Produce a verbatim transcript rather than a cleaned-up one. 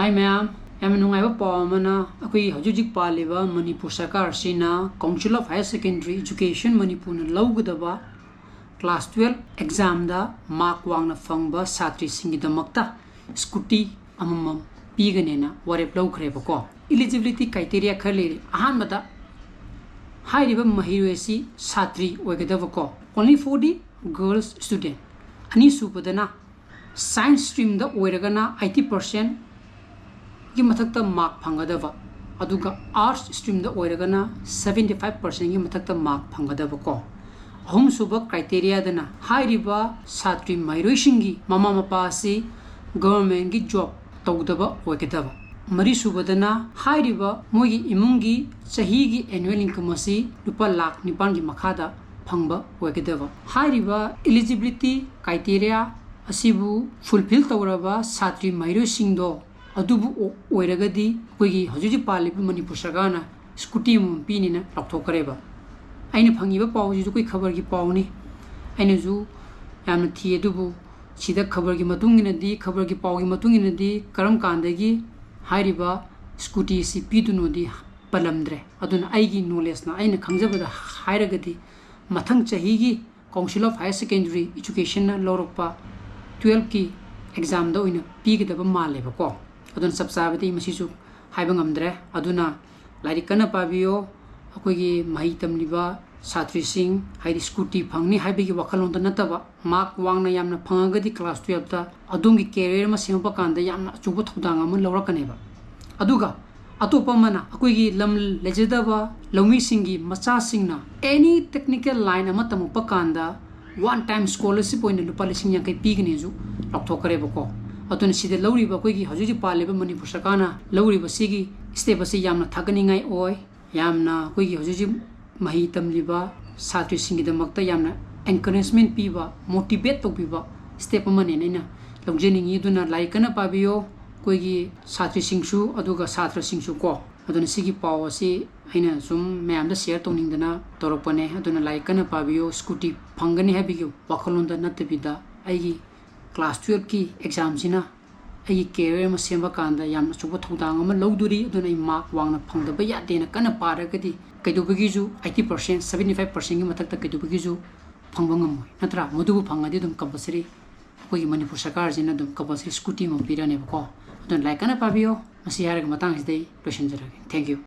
ꯍꯥꯏ ꯃꯌꯥꯝ, ꯌꯥꯝꯅ ꯅꯨꯡꯉꯥꯏꯕ ꯄꯥꯎ ꯑꯃꯅ, ꯑꯩꯈꯣꯏ ꯍꯧꯖꯤꯛ ꯍꯧꯖꯤꯛ ꯄꯥꯜꯂꯤꯕ Manipur ꯁꯔꯀꯥꯔꯁꯤꯅ Council of Higher Secondary Education ꯃꯅꯤꯄꯨꯔꯅ ꯂꯧꯒꯗꯕ class twelve examꯗ mark ꯋꯥꯡꯅ ꯐꯪꯕ ꯁꯥꯇ꯭ꯔꯤꯁꯤꯡꯒꯤꯗꯃꯛꯇ scooty ꯑꯃꯃꯝ ꯄꯤꯒꯅꯦꯅ ꯋꯥꯔꯦꯞ ꯂꯧꯈ꯭ꯔꯦꯕꯀꯣ꯫ Eligibility criteria ꯈꯔ ꯂꯩꯔꯤ꯫ ꯑꯍꯥꯟꯕꯗ ꯍꯥꯏꯔꯤꯕ ꯃꯍꯩꯔꯣꯏ ꯑꯁꯤ ꯁꯥꯇ꯭ꯔꯤ ꯑꯣꯏꯒꯗꯕꯀꯣ, only for the girls student꯫ ꯑꯅꯤꯁꯨꯕꯗꯅ science streamꯗ ꯑꯣꯏꯔꯒꯅ eighty percentꯒꯤ ꯃꯊꯛꯇ mark ꯐꯪꯒꯗꯕ, ꯑꯗꯨꯒ arts streamꯗ ꯑꯣꯏꯔꯒꯅ seventy five percentꯒꯤ ꯃꯊꯛꯇ mark ꯐꯪꯒꯗꯕꯀꯣ꯫ ꯑꯍꯨꯝꯁꯨꯕ criteriaꯗꯅ ꯍꯥꯏꯔꯤꯕ ꯁꯥꯇ꯭ꯔꯤ ꯃꯍꯩꯔꯣꯏꯁꯤꯡꯒꯤ ꯃꯃꯥ ꯃꯄꯥ ꯑꯁꯤ governmentꯀꯤ job ꯇꯧꯗꯕ ꯑꯣꯏꯒꯗꯕ꯫ ꯃꯔꯤꯁꯨꯕꯗꯅ ꯍꯥꯏꯔꯤꯕ ꯃꯣꯏꯒꯤ ꯏꯃꯨꯡꯒꯤ ꯆꯍꯤꯒꯤ annual income ꯑꯁꯤ ꯂꯨꯄꯥ ꯂꯥꯈ ꯅꯤꯄꯥꯟꯒꯤ ꯃꯈꯥꯗ ꯐꯪꯕ ꯑꯣꯏꯒꯗꯕ꯫ ꯍꯥꯏꯔꯤꯕ eligibility criteria ꯑꯁꯤꯕꯨ fulfill ꯇꯧꯔꯕ ꯁꯥꯇ꯭ꯔꯤ ꯃꯍꯩꯔꯣꯏꯁꯤꯡꯗꯣ ꯑꯗꯨꯕꯨ ꯑꯣ-, ꯑꯣꯏꯔꯒꯗꯤ ꯑꯩꯈꯣꯏꯒꯤ ꯍꯧꯖꯤꯛ ꯍꯧꯖꯤꯛ ꯄꯥꯜꯂꯤꯕ ꯃꯅꯤꯄꯨꯔ ꯁꯔꯀꯥꯔꯅ scooty ꯑꯃꯃꯝ ꯄꯤꯅꯤꯅ ꯂꯥꯎꯊꯣꯛꯈ꯭ꯔꯦꯕ꯫ ꯑꯩꯅ ꯐꯪꯉꯤꯕ ꯄꯥꯎꯁꯤꯁꯨ ꯑꯩꯈꯣꯏ ꯈꯕꯔꯒꯤ ꯄꯥꯎꯅꯤ꯫ ꯑꯩꯅꯁꯨ ꯌꯥꯝꯅ ꯊꯤ, ꯑꯗꯨꯕꯨ ꯁꯤꯗ ꯈꯕꯔꯒꯤ ꯃꯇꯨꯡ ꯏꯟꯅꯗꯤ, ꯈꯕꯔꯒꯤ ꯄꯥꯎꯒꯤ ꯃꯇꯨꯡ ꯏꯟꯅꯗꯤ ꯀꯔꯝ ꯀꯥꯟꯗꯒꯤ ꯍꯥꯏꯔꯤꯕ scooty ꯑꯁꯤ ꯄꯤꯗꯣꯏꯅꯣꯗꯤ ꯄꯜꯂꯝꯗ꯭ꯔꯦ꯫ ꯑꯗꯨꯅ ꯑꯩꯒꯤ knowledgeꯅ, ꯑꯩꯅ ꯈꯪꯖꯕꯗ ꯍꯥꯏꯔꯒꯗꯤ, ꯃꯊꯪ ꯆꯍꯤꯒꯤ Council of Higher Secondary Educationꯅ ꯂꯧꯔꯛꯄ twelveꯀꯤ examꯗ ꯑꯣꯏꯅ ꯄꯤꯒꯗꯕ ꯃꯥꯜꯂꯦꯕꯀꯣ꯫ ꯑꯗꯨꯅ ꯆꯞ ꯆꯥꯕꯗꯤ ꯃꯁꯤꯁꯨ ꯍꯥꯏꯕ ꯉꯝꯗ꯭ꯔꯦ꯫ ꯑꯗꯨꯅ ꯂꯥꯏꯔꯤꯛ ꯀꯟꯅ ꯄꯥꯕꯤꯌꯣ꯫ ꯑꯩꯈꯣꯏꯒꯤ ꯃꯍꯩ ꯇꯝꯂꯤꯕ ꯁꯥꯇ꯭ꯔꯤꯁꯤꯡ, ꯍꯥꯏꯗꯤ scooty ꯐꯪꯅꯤ ꯍꯥꯏꯕꯒꯤ ꯋꯥꯈꯜꯂꯣꯟꯗ ꯅꯠꯇꯕ, mark ꯋꯥꯡꯅ ꯌꯥꯝꯅ ꯐꯪꯉꯒꯗꯤ class twelveꯇ ꯑꯗꯣꯝꯒꯤ career ꯑꯃ ꯁꯦꯝꯃꯛꯄ ꯀꯥꯟꯗ ꯌꯥꯝꯅ ꯑꯆꯧꯕ ꯊꯧꯗꯥꯡ ꯑꯃ ꯂꯧꯔꯛꯀꯅꯦꯕ꯫ ꯑꯗꯨꯒ ꯑꯇꯣꯞꯄ ꯑꯃꯅ, ꯑꯩꯈꯣꯏꯒꯤ ꯂꯝ ꯂꯩꯖꯗꯕ ꯂꯧꯃꯤꯁꯤꯡꯒꯤ ꯃꯆꯥꯁꯤꯡꯅ any technical line ꯑꯃ ꯇꯝꯃꯛꯄ ꯀꯥꯟꯗ one time scholarship ꯑꯣꯏꯅ ꯂꯨꯄꯥ ꯂꯤꯁꯤꯡ ꯌꯥꯡꯈꯩ ꯄꯤꯒꯅꯤꯁꯨ ꯂꯥꯎꯊꯣꯛꯈ꯭ꯔꯦꯕꯀꯣ꯫ ꯑꯗꯨꯅ ꯁꯤꯗ ꯂꯧꯔꯤꯕ ꯑꯩꯈꯣꯏꯒꯤ ꯍꯧꯖꯤꯛ ꯍꯧꯖꯤꯛ ꯄꯥꯜꯂꯤꯕ ꯃꯅꯤꯄꯨꯔ ꯁꯔꯀꯥꯔꯅ ꯂꯧꯔꯤꯕ ꯁꯤꯒꯤ step ꯑꯁꯤ ꯌꯥꯝꯅ ꯊꯥꯒꯠꯅꯤꯡꯉꯥꯏ ꯑꯣꯏ꯫ ꯌꯥꯝꯅ ꯑꯩꯈꯣꯏꯒꯤ ꯍꯧꯖꯤꯛ ꯍꯧꯖꯤꯛ ꯃꯍꯩ ꯇꯝꯂꯤꯕ ꯁꯥꯇ꯭ꯔꯤꯁꯤꯡꯒꯤꯗꯃꯛꯇ ꯌꯥꯝꯅ encouragement ꯄꯤꯕ, motivate ꯇꯧꯕꯤꯕ step ꯑꯃꯅꯦꯅ ꯑꯩꯅ ꯂꯧꯖꯅꯤꯡꯉꯤ꯫ ꯑꯗꯨꯅ ꯂꯥꯏꯔꯤꯛ ꯀꯟꯅ ꯄꯥꯕꯤꯌꯣ, ꯑꯩꯈꯣꯏꯒꯤ ꯁꯥꯇ꯭ꯔꯤꯁꯤꯡꯁꯨ ꯑꯗꯨꯒ ꯁꯥꯇ꯭ꯔꯁꯤꯡꯁꯨ ꯀꯣ꯫ ꯑꯗꯨꯅ ꯁꯤꯒꯤ ꯄꯥꯎ ꯑꯁꯤ ꯑꯩꯅ ꯁꯨꯝ ꯃꯌꯥꯝꯗ share ꯇꯧꯅꯤꯡꯗꯅ ꯇꯧꯔꯛꯄꯅꯦ꯫ ꯑꯗꯨꯅ ꯂꯥꯏꯔꯤꯛ ꯀꯟꯅ ꯄꯥꯕꯤꯌꯨ, scooty ꯐꯪꯒꯅꯤ ꯍꯥꯏꯕꯒꯤ ꯋꯥꯈꯜꯂꯣꯟꯗ ꯅꯠꯇꯕꯤꯗ, ꯑꯩꯒꯤ class twelveꯀꯤ examꯁꯤꯅ ꯑꯩꯒꯤ career ꯑꯃ ꯁꯦꯝꯕ ꯀꯥꯟꯗ ꯌꯥꯝꯅ ꯑꯆꯧꯕ ꯊꯧꯗꯥꯡ ꯑꯃ ꯂꯧꯗꯣꯔꯤ, ꯑꯗꯨꯅ ꯑꯩ mark ꯋꯥꯡꯅ ꯐꯪꯗꯕ ꯌꯥꯗꯦꯅ ꯀꯟꯅ ꯄꯥꯔꯒꯗꯤ ꯀꯩꯗꯧꯕꯒꯤꯁꯨ eighty percent, seventy five percentꯒꯤ ꯃꯊꯛꯇ ꯀꯩꯗꯧꯕꯒꯤꯁꯨ ꯐꯪꯕ ꯉꯝꯃꯣꯏ, ꯅꯠꯇ꯭ꯔꯥ? ꯃꯗꯨꯕꯨ ꯐꯪꯉꯗꯤ ꯑꯗꯨꯝ compulsory ꯑꯩꯈꯣꯏꯒꯤ ꯃꯅꯤꯄꯨꯔ ꯁꯔꯀꯥꯔꯁꯤꯅ ꯑꯗꯨꯝ compulsory scooty ꯑꯃ ꯄꯤꯔꯅꯦꯕꯀꯣ꯫ ꯑꯗꯨꯅ ꯂꯥꯏꯔꯤꯛ ꯀꯟꯅ ꯄꯥꯕꯤꯌꯣ꯫ ꯃꯁꯤ ꯍꯥꯏꯔꯒ ꯃꯇꯥꯡꯁꯤꯗ ꯑꯩ ꯂꯣꯏꯁꯤꯟꯖꯔꯒꯦ꯫ Thank you꯫